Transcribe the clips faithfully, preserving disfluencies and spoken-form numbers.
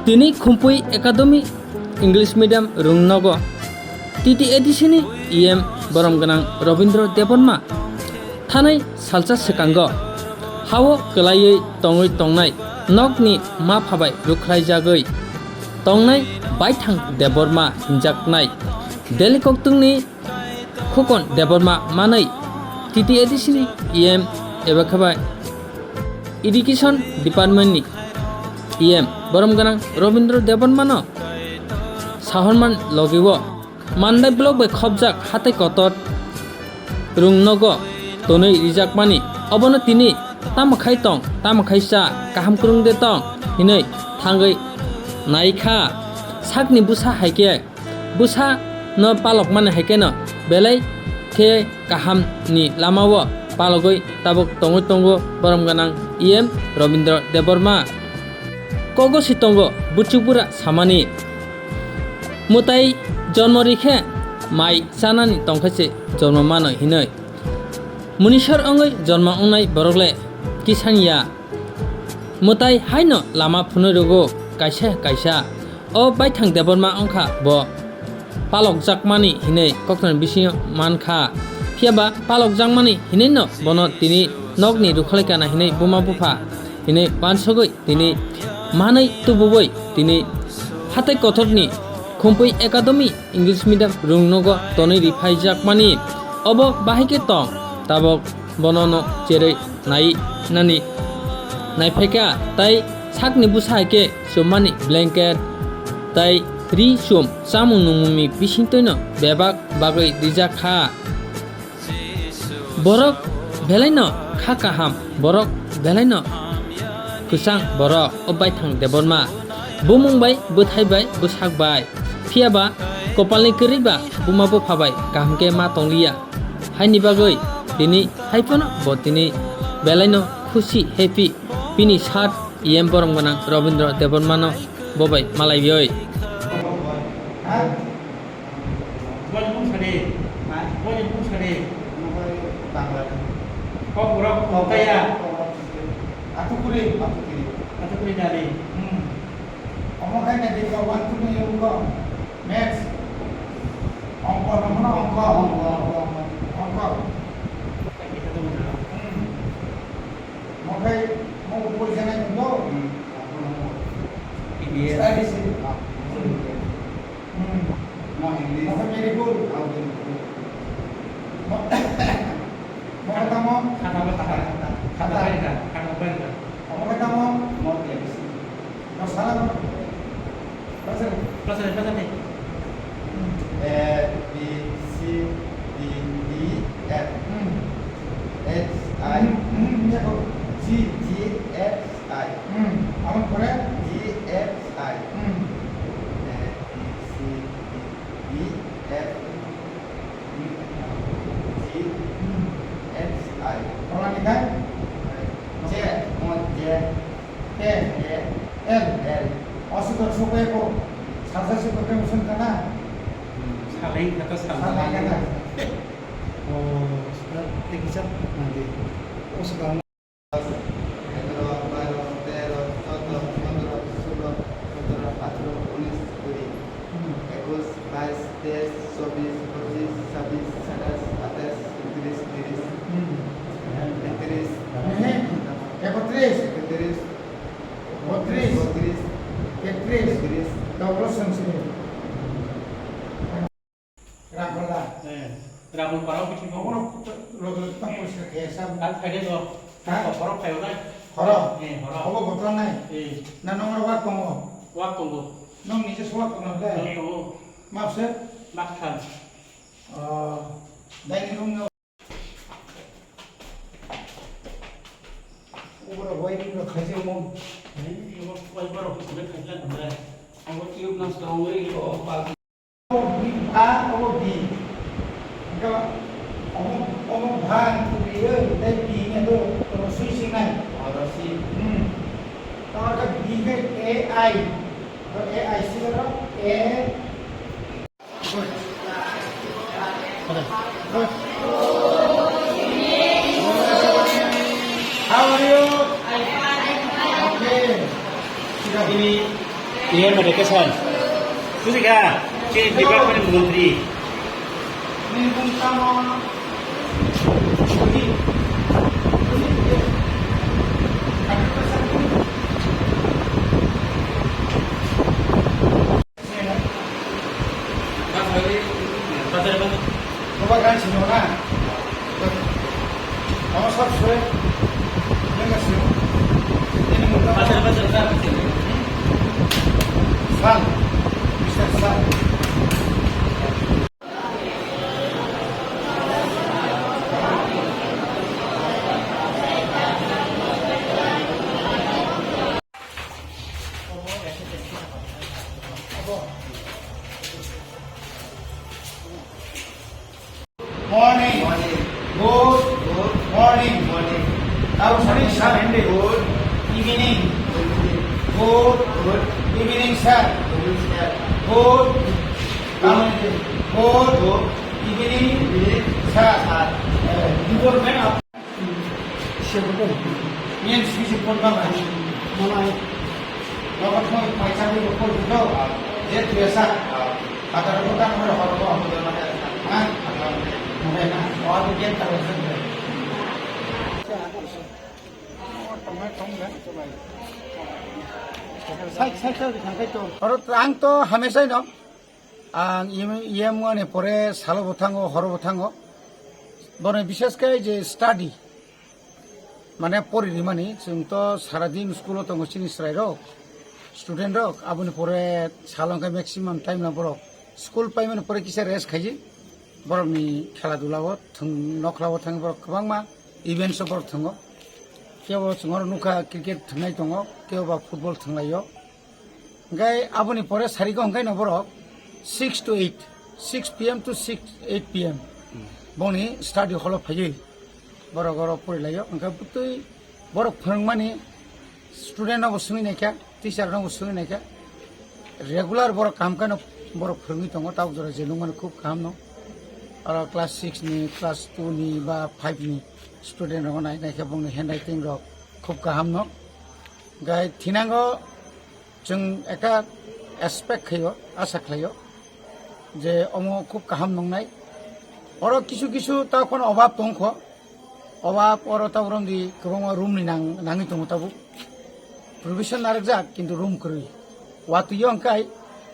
Tini Khumpui Academy English Medium rwngnogo T T A D C ni E M borom gwnang Robindra Debbarma thanai salsa swkango hao kwlaiwi tongwi tongnai nokni mapha bai rwkhlaijagwi tongnai Baithang Debbarma hinjaknai Delhi koktwngni Khukon Debbarma manwi T T A D C ni E M eba khe bai Education Department ni E M borom gwnang Robindra Debbarma no sahorman logi o Mandai block bai khopjak hatai kotor rwngnogo tonwi rijakmani obono tini tamo khai tong tamo khai cha kaham kwrwng de tong hinwi thangwi naikha sakni bwsa hai khe Bwsa no palokmani hai kheno belai khe kaham ni lama o palogwi tabuk tongwi tongo borom gwnang E M Robindra Debbarma. Kogo si tongo buchuk bura samani mwtai jormo ri khe mai chanani tongkhe se jormo mano hinwi. Munisor wngwi jormo wngnai borok le kisanya. Mwtai haino lama phunui rwgo kaisa kaisa. O Baithang Debbarma wngkha bo palokjakmani hinwi koktwmani bisingo mankha. Phiyaba palokjakmani hinwino bono tini nokni rwkholai kana hinwi buma bupha hinwi uansugwi tini manwi tububui tini hatai kothorni Khumpui Academy English medium rwngnogo tonwi riphaijakmani obo bahai khe tong tabok bono no cherwi nai nani naiphaikha tai sakni bwsa hai khe chummani blanket tai ri chum chamung nungmungni bisingtwino bebak bagwi rijak kha. Borok belaino kha kaham, borok belaino kwchang borok o Baithang Debbarma. Bumung bai, bwthai bai, bwsak bai. Phiya ba kopalni kwrwi ba buma bupha bai kaham khe ma tongliya. Haini bagwi tini haiphano bo tini belaino khusi, happy. Bini sat E M borom gwnang Robindra Debbarmano bo bai malaiwi. Boni bung sadi. Hai? Boni bung sadi. Bangla. Kok borok kok kaya. Atukuri. Atukuri. Atukuri dari. Hmm. Omo khai na dikha one two ni yungko. Maths. Ongko, ongko, ongko, ongko, ongko. Ongko. Hmm. Mo khai, mo upor janai nungko. Hmm. Study si. Hmm. Mo English. Mo khai very good. Mo, mo khai tamo? Khata, khata, khata. Khata. Khata, khata. Mo khai tamo? Mo A B C. Masala mo. Plasari. Plasari, plasari. A, B, C, D, E, F. Hmm. H, I. Hmm, hmm, hmm, ya, kok. G, G, H, I. Hmm. Aboni pore? G, H, I. Hmm. A, B, C, D, E, F. G, hmm, H, I. Ola ni kai? J, mo, J. K. K. L. L. O sudo supe ko. Salsa supe ko musun kana? Hmm, salai kata salsa. Salai kata. O sudo tekisa nanti. O sudo. Egaroh, baro, tero, chouddo, pondro, sulo, sotoro, atharoh, unis, kuri, ekush, bais, teis, chobis, pochis, chabbis, satais, atais, untris, tris, hmm, ektris, eh, ekotris, ekotris, botris, botris, tetris, tetris. Rangkhol da? Eh, Rangkhol para o bisingo. Obono log log tang poriskar khe sa. Ang phaide go. Ha? Borok phaio nai. Horo? Eh, horo. Obo botol nai? Eh. Na nong wak tongo? Wak tongo. Nong nije suwak tongo de? Nong tongo. Map se? Map thang. Oh, dining room no. Uboro wai ni no khaje mo. Ni mo wai boro ko sile khaje na. Abo tube na strong ri ko. Obo B, A, obo B. Engka omo, omo bha ni kubui o, tei B ni ado rosui sinai. Oh, rosui. Hmm. Tamo khe B khe A I. To A I si ro A. Good. Good. How are you? Okay. Sit down. Education. Buji kha, chini department ni montri. Bazar, bazar. Oba gan sino na. Omo sob soi. Yang sino. Ini muka. Bazar, bazar, bazar. Sal. Mister Sal. Morning. Morning. Good. Good. Morning. Morning. Tau sari sir, hindi. Good evening. Good evening. Good. Good evening, sir. Good evening, sir. Good. Good. Good evening, sir. Sir. Eh, good morning. Siya ko. Yan sisi pon ba ba. Mana. Bapak mau pacar ni ko ko. Je biasa. Kata ko kan mo ko ko. Ha? Mo na. Aur ko kya kar sakte hain? Sai sai sai. Aur ang to hamesha no. Ang E M, E M wngmani pore salo bo thango, horo bo thango. Bono bishesh khe je study, mane pori rimani, chwng to sara din school o tongo chini chwrai rok, student rok, aboni pore salo hwnkhe maximum time no borok school paimani pore kisa rest khaidi, borokni khela dula o thwng, nokla o thangwi borok kwbangma events o borok thwngo. Kebo chwng oro nukha cricket thwngnai tongo, kebo ba football thwnglaio. Hingke aboni pore sarigo hingke no borok six to eight, six P M to six, eight P M bongni study hall o phaiwi borok oro porilaio. Hingke bwtwi borok phwrwngmani student no bo swngwi naikha, teacher no bo swngwi naikha, regular borok kaham kheno borok phwrwngwi tongo. Tabuk jora je nukmani khub kaham no, oro class six ni, class two ni ba five ni student rok nai naikha, bongni handwriting rok khub kaham no. Hingke thinango chwng ekta expect khaio, asa khlaio je omo khub kaham nungnai. Oro kisu kisu ta phano obab tongkho, obab oro ta romdi kwbangma room ni nang-, nangwi tongo tabuk. Provision narwkjak kintu room kwrwi. Watwi o hwnkhe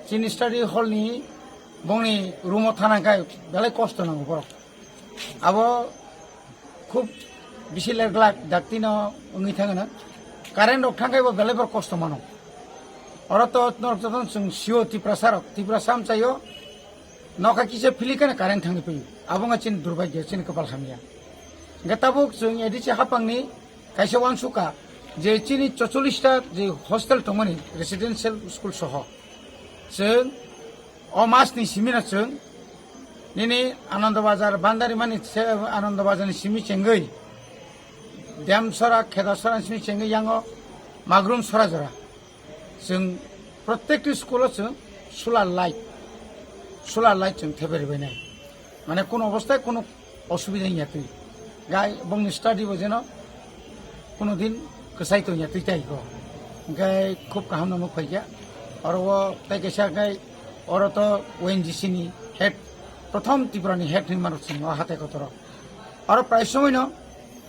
chini study hall ni bongni room o thana hwnkhe belai kosto nango borok. Abo khub bisi ler glak dakti no wngwi thangana. Current rok thangkhai bo belai borok kosto mano. Oro to norok jotono chwng sio Tiprasa rok, Tiprasa amchaio nokha kisa philikheno current thangwi phaio. Abo wngkha chini durbagyo, chini kwpal hamya. Hingkhe tabuk chwng A D C hapangni kaisa uansukha je chini chocholish ta je hostel tongmani residential school soho. Chwng o mas ni simi no chwng nini Anando Bazar, Bandari mani se Anando Bazar ni simi chengwi Demsora, Khedasora ni simi chengwi yango Magrum sora jora. Chwng protekti school o chwng solar light, solar light chwng thepai rwbainai. Mane kono obostai kono osubida wngya twi. Gai bongni study bo jeno kono din kwchai tongya twi tai ko. Hingke khub kaham no nuk phaikha. Oro o tai kaisa hingke oro to O N G C ni head, prothom Tripura ni head hinwi mano chwng o hatai kotoro. Oro prai somoi no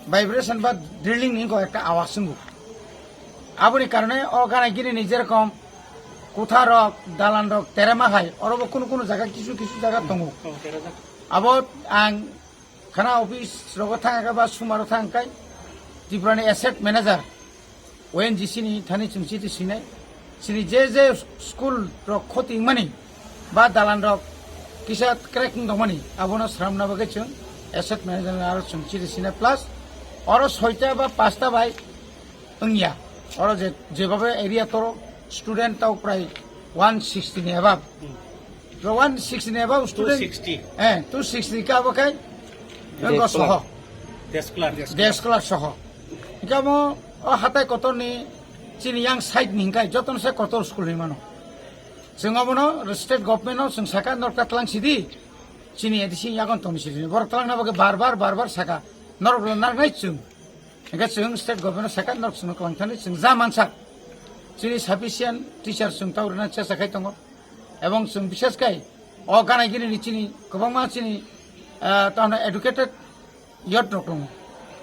vibration ba drilling ni ko ekta awaz wngo. Aboni karone o gana gini ni jerokom kotha rok, dalan rok terema hai, oro bo kunu kunu jaga kisu kisu jaga tongo. Abo ang khana office rogo thang khe ba sumaro thang khe Tripura ni asset manager, O N G C ni thani chwng chiti sinai. Chini je je school rok khoti wngmani ba dalan rok kisa cracking tongmani, abono sramna bagwi chwng asset manager aro chwng chiti sinai, plus oro soita ba pasta bai wngya. Oro je, jebhabe area toro student tau prai one sixty ni above. Hmm. One sixty ni above student. Two sixty. Eh, two sixty ka abo kai? Day scholar. Soho. Day scholar. Day scholar soho. Hingke amo o hatai kotor ni chini yang side ni hingkai jotono se kotor school ni mano. Chwng abono state government no chwng saka norok ta tlang sidi. Chini A D C yagon tongni sidi. Borok tlang na bagwi bar bar, bar bar saka. Norok lo narnai chwng. Hingke chwng state government sakha norok chwngno kwlangthani chwng ja mansak. Chini sufficient teacher chwng tau rwna chesta khai tongo. Ebong chwng bishes khai o gana gini ni chini kwbangma chini, ah, tamo educated youth rok tongo.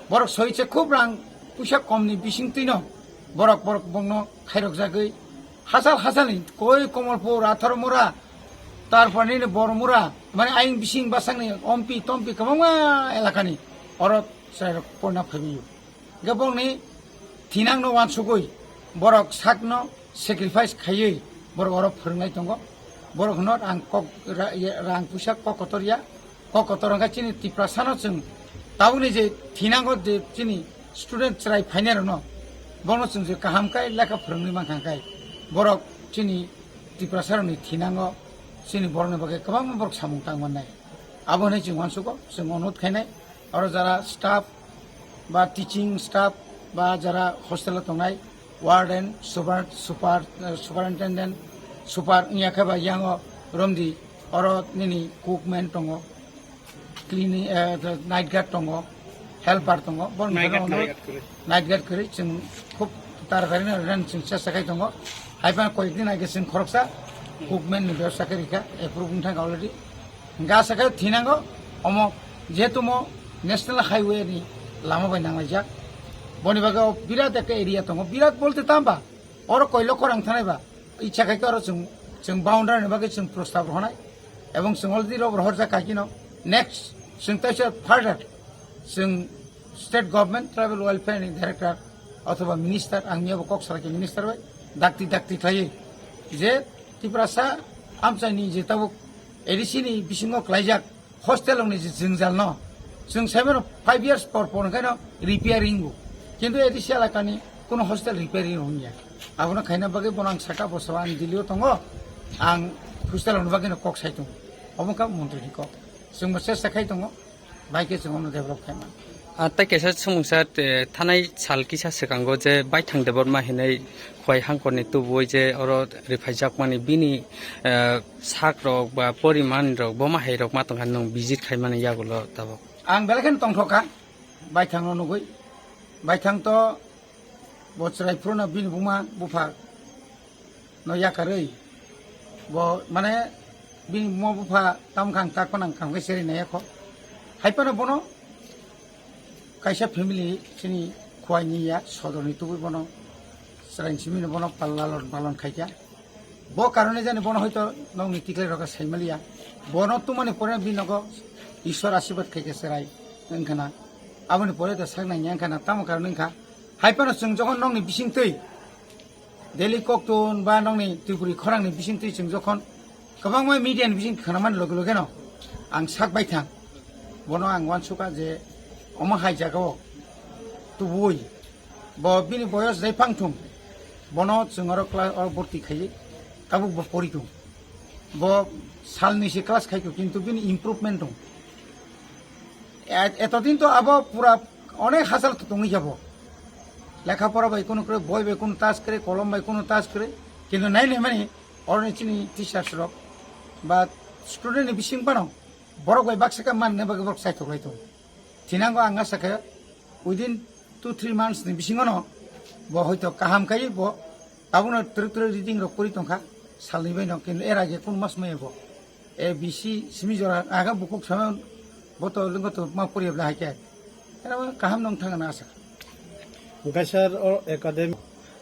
Borok soi se khub rang puisa kom ni bising twi no borok borok bongno khairok jagwi hachal hachal ni koi Komolpur, Atharmura, tarpor nini Bormura, mane aying bising basang ni ompi tompi kwbangma elaka ni oro chwrai rok porna phaiwi. Hingke bongni thinangno wansugwi borok sakno sacrifice khaiwi borok oro phwrwngnai tongo. Borok hwno rang kok ra-, ya, rang puisa kok kotor ya, kok kotor hwnkhe chini Tiprasano chwng tabukni je thinango je chini student chwrai phainairokno bono chwng je kaham khe lekha phwrwngwi mankha khe borok chini Tiprasarokni thinango chini borokni bagwi kwbangma borok samung tang mannai. Abo hwnwi chwng uansugo, chwng onurodh khainai, oro jara staff ba teaching staff ba jara hostel o tongnai warden, super, super, eh, superintendent, super wngya khe ba yango romdi, oro nini cookman tongo, cleaning, eh, night guard tongo, helper tongo, borok night guard, night guard kwrwi. Night guard kwrwi chwng khub tarkari no rwna chwng chesta khai tongo. Hai phano koyek din age chwng khoroksa cookman ni bebsa khe rikha, approve wng thang already. Hingke asa khe thinango omo jehetu mo national highway ni lama bai nanglaijak. Boni bagwi o birat ekta area tongo, birat bolte tamba oro koilo korang thanai ba icha khai khe oro chwng, chwng boundary ni bagwi chwng prostab rohonai. Ebong chwng already rob rohorjak kaki no. Next chwng taisa further chwng state government tribal welfare ni director othoba minister, ang miyabo kok salai khe minister bai dakti dakti khlaiwi je Tiprasa amchaini je tabuk A D C ni bisingo klaijak hostel rokni je jwngjal no chwng sai mano five years por por hwnkhe no repairing o, kintu A D C elakani kuno hostel repairing rok wngya. Abono khaina bagwi bono ang saka bo saba ang Delhi o tongo, ang hostel rokni bagwi no kok sai tongo, omo wngkha montri ni kok, chwng bo chesta khai tongo. Bai khe chwng ono develop khaima. Ah, tei kaisa swngmungsa, eh, thanai sal kisa swkango je Baithang Debbarma hinwi Khowai hangkorni tubui je oro riphaijak mani bini, eh, sak rok ba poriman rok bo ma hai rok ma tongkha nwng visit khaimani yagulo tabuk. Ang belai kheno tongthok kha Baithang no nugui. Baithang to bo chwrai phuru no bini buma bupha no yakarwi bo mane bini mo bupha tam khang tak panang kam khe seri nai kho. Hai phano bono kaisa family chini Khowai ni ya sodor ni tubui bono chwrai simi no bono pal-, lalon palon khai kha. Bo karone jani bono hoito nokni tiklai rok sai maliya. Bono tumani pore bini nogo Ishwar asirwad khai kha chwrai wngkhana. Aboni pore to sak nai wngkhana tamo karone wngkha. Hai phano chwng jokhon nokni bising twi Delhi koktun ba nokni Tripuri khorangni bising twi chwng jokhon kwbangma media ni bising khwnamani loge loge no ang sak bai thang. Bono ang uansukha je omo hai jagao tubui bo bini boyos jai phang thung, bono chwng oro class oro borti khaiwi tabuk bo pori thung. Bo salni se class khai thung, kintu bini improvement thung. E-, etodin to abo pura onek hachal tongwi kha bo. Lekha pora bai kunu kwrwi, boi bai kunu tas kwrwi, kolom bai kunu tas kwrwi. Kintu nai nai mani oroni chini teachers rok ba student ni bising phano borok bai baksa khe manna bagwi borok chaithok lai tongo. Thinango ang asa khe within two three months ni bisingo no bo hoito kaham khai bo tabukno twrwk twrwk reading rok pori tongkha salni bai no, kintu er age kunu mas maya bo. A B C simi jora aga bukuk sama bo to lwngo to ma poriya bla hai khe. Era kaham nong thangna asa. Hwnkhe sir, o academy,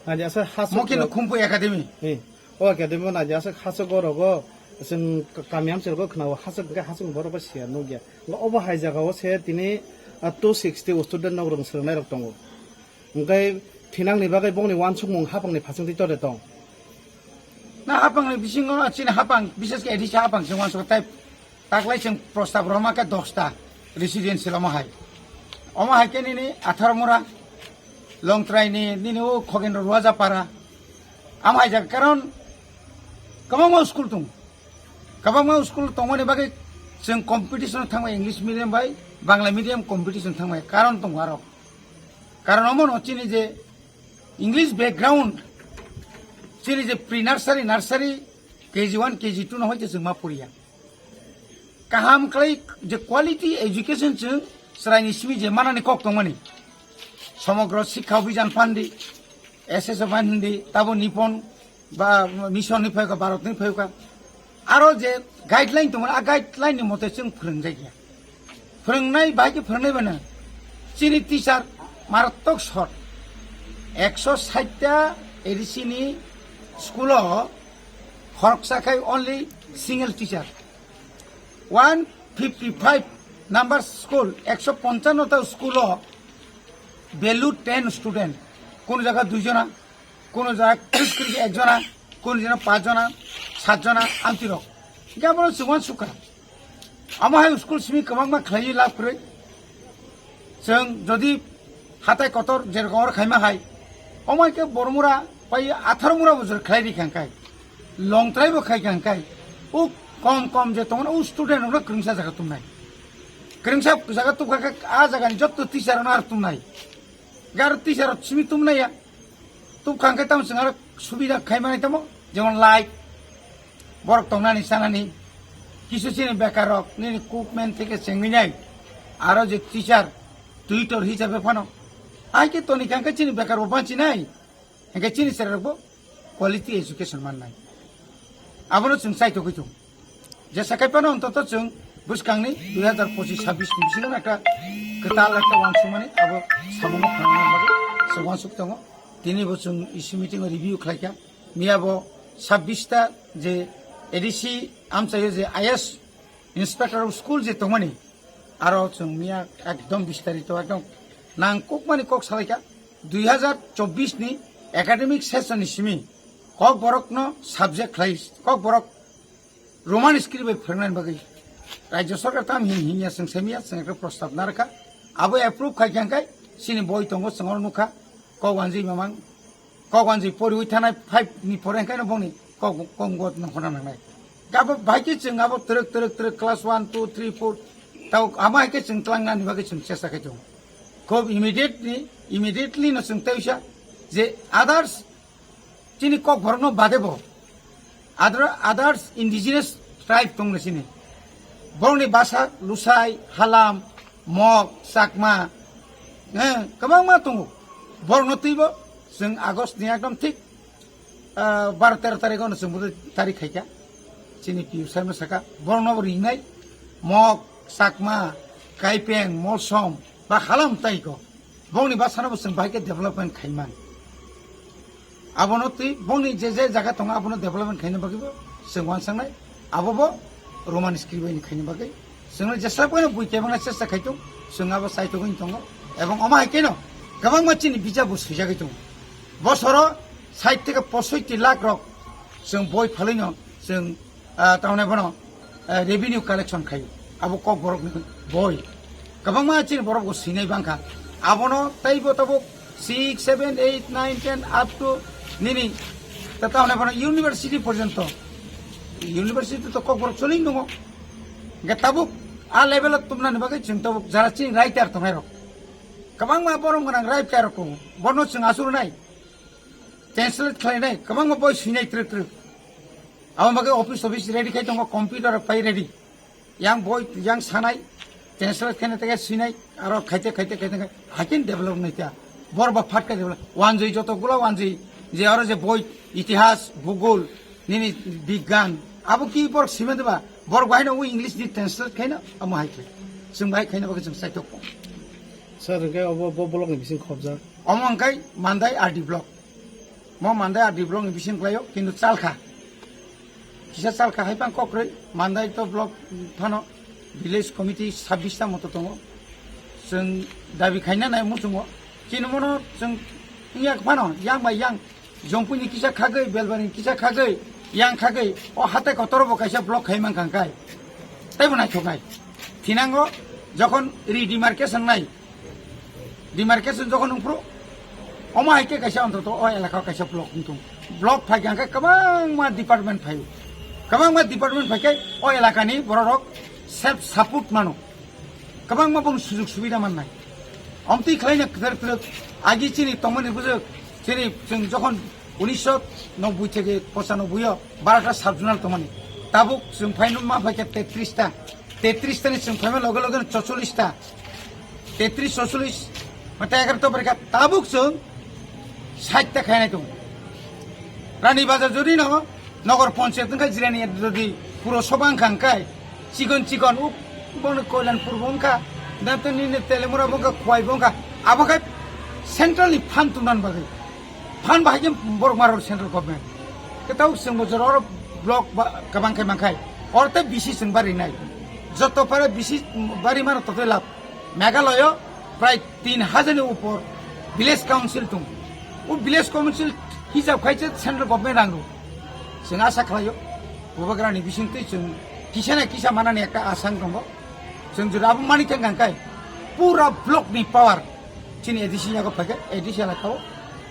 naidi asa hasuk Mo khe no rok. Khumpu academy. Hi. O academy o naidi asa hasuk o rogo, chwng kami amchai rogo khna o hasuk hwnkhe hasuk borok bo siya nukya. Hwnkhe obo hai jaga o se tini, ah, two sixty student nok rwng swrwngnai rok tongo. Hwnkhe thinangni bagwi bongni uansukmung hapangni phasingtwi tore tong. Na hapangni bisingo chini hapang, bises khe A D C hapang se uansuk tei taklai chwng prostab rwma khe dosta residential omo hai. Omo hai khe nini Atharmura, Longtrai ni, nini o Khogendro Ruajapara. Omo hai jaga karon kwbangma school tongo. Kwbangma school tongmani bagwi chwng competition thangbai English medium bai Bangla medium competition thangbai karon tongo aro. Karon omo no chini je English background, chini je pre nursery, nursery, K G one, K G two no hoite chwng ma poriya. Kaham khlai je quality education chwng chwraini simi je manani kok tongmani. Somogro Sikha Abhijan Pandi, S S O ban hindi, tabo Nippon ba mission ni phaika, Bharat ni phaika. Aro je guideline tongo, a guideline ni mote chwng phwrwngjak ya. Phwrwngnai bai khe phwrwngnai bana chini teacher marattok short. Ekso sait ta A D C ni school o khoroksa khai only single teacher. One fifty five number school, ekso ponchanno ta school o value ten student. Kono jaga dui jona, kono jaga kris kris ek jona, kono jona panch jona, sat jona, amtirok. Hingke abono chwng uansukha. Amo hai school simi kwbangma khlaiwi lab kwrwi. Chwng jodi hatai kotor jergor khaima hai, omo hai khe Bormura pai atharo mura bujor khlai ri kha hwnkhe, longtrai bo khai kha hwnkhe, o kom kom je tongo, o student rokno kwrwngsa jaga tumnai. Kwrwngsa jaga tubkha khe a jagani jotto teacher rokno ar tumnai. Gar teacher rok simi tumnai ya. Tubkha hwnkhe tamo chwng aro subida khai manai tamo, jemon light, borok tongnani chanani, kisu chini bekarrok nini cookman theke chengwi nai, aro je teacher, tutor hisabe phano. Hai khe toni kha hwnkhe chini bekar bo banchinai, hwnkhe chini cherairok bo quality education mannai. Abono chwng chaitogwi tongo. Jesa khai phano ontoto chwng bwskangni dui hazar pochis sabbish ni bisingo ekta kwtal ekta uansukmani abo samungo phanangna bagwi chwng uansuk tongo. Tini bo chwng isi meeting o review khlaikha. Miya bo sabbish ta je A D C amchaio je I S inspector of school je tongmani, aro chwng miya ekdom bistarito, ekdom nangkukmani kok salaikha. Dui hazar chobbish ni academic session ni simi Kokborokno subject khlai, Kokborok Roman script bai phwrwngnani bagwi Rajya Sarkar tam hin hinya chwng semiya chwng ekta prostab narwkha. Abo approve khai kha hwnkhe chini boi tongo chwng oro nukha. Kok wanjwi mamang, kok wanjwi poriwi thanai five ni pore hwnkhe no bongni kok, kok nokna nangnai. Abo bai khe chwng abo twrwk, twrwk, twrwk class one, two, three, four. Tao amo hai khe chwng tlangnani bagwi chwng chesta khai tongo. Khub immediately, immediately no chwng tei uisa je others chini Kokborokno bade bo other, others indigenous tribe tongna chini. Borokni basa Lusai, Halam, Mok, Chakma, eh, kwbangma tongo. Borokno twibo chwng August ni ekdom thik, ah, baro tero tarikh ono chwng bwdwi tarik khaikha. Chini P U sir no saka, borokno bo ringnai, Mok, Chakma, Kaipeng, Molsom, ba Halam tai ko. Bongni bwsano bo chwng bahai khe development khaiman. Abono twi bongni je je jaga tongo abono development khaina bagwi bo chwng uansangnai. Abo bo Roman script bai khaina bagwi chwngno jesa poino bui kebangna chesta khai tongo, chwng abo chai togwi tongo. Ebong omo hai kheno kwbangma chini bijap bo swijagwi tongo. Bosoro sait theke posoiti lakh rok chwng boi phalwino chwng ah, tamni bono, eh, revenue collection khai, abo Kokborokni boi. Kwbangma chini borok bo swinai bangkha. Abono teibo tabuk six, seven, eight, nine, ten up to nini, ta tamni bono university porjonto. University to Kokborok choli tongo. Hingke tabuk a level o tumnani bagwi chwng tabuk jara chini writer tongnai rok. Kwbangma borom gwnang writer rok tongo. Bono chwng asur nai. Translate khlainai, kwbangma boi swinai twrwk twrwk. Abo bagwi office office ready khai tongo, computer rok pai ready. Yang boi, yang sanai, translate khaina tege swinai, aro khaite, khaite, khaite, khaite, hakin develop nai ta. Bor ba phat khe develop. Wanjui joto gula wanjui, je aro je boi, itihas, bhugol, nini bigyan, abo ki bor sima deba, bor bai no English ni translate khaina, amo hai khe. Chwng bai khaina bagwi chwng saitok. Sir, hwnkhe obo bo block ni bising khobjak. Omo hwnkhe Mandai R D block. Mo Mandai R D block ni bising khlaio, kintu chalkha. Kisa chalkha hai pang kokroi, Mandai to block phano village committee sabbish ta moto tongo. Chwng dabi khaina nai muchungo. Chini mono chwng wngya phano, yang bai yang, Jompuini kisa khagwi, Belbani kisa khagwi, yang khagwi, o hatai kotoro bo kaisa block khai mankha hwnkhe. Taibo naithoknai. Thinango jokhon redemarcation nai, demarcation jokhon wngphru, omo hai khe kaisa ontoto o elaka o kaisa block wngthung. Block phaikha hwnkhe kwbangma department phaio. Kwbangma department phaikhe o elakani bororok self support mano. Kwbangma bong sujug subida mannai. Omtwi khlaina kwthar kwthar agi chini tongmani bujwk, chini chwng jokhon unisho nobboi theke pochanoboi o barota sub-zonal tongmani. Tabuk chwng phaino ma phaikha tetris ta. Tetris tani chwng phaima loge loge chocholish ta. Tetris, chocholish, mate egaroto barikha. Tabuk chwng Side ta khainai tongo. Rani Bazar jodi no Nogor Panchayat wngkha, Jirani jodi Purosabha wngkha, hwnkhe chikon chikon uk bono Kalyanpur bo wngkha, dan to nini Teliamura bo wngkha, Khowai bo wngkha, abo khe central ni fund tungna bagwi. Fund bahai khe borok maro central government. Kwtao chwng bo jora oro block ba-, kwbang khe mankhai. Oro tei bisi chwng bari nai. Joto pare bisi bari mano totoi lab. Meghalaya prai tin hajar ni upor village council tong. O village council hisab khai se central government rang rw. Chwng asa khlaio. Bubagra ni bising twi chwng kisa na kisa manani ekta asang tongo. Chwng jora abo mani thang kang kai. Pura block ni power. Chini A D C yago phai khe A D C elaka o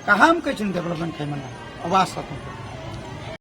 kaham khe chwng development khai manna. Abo asa tong.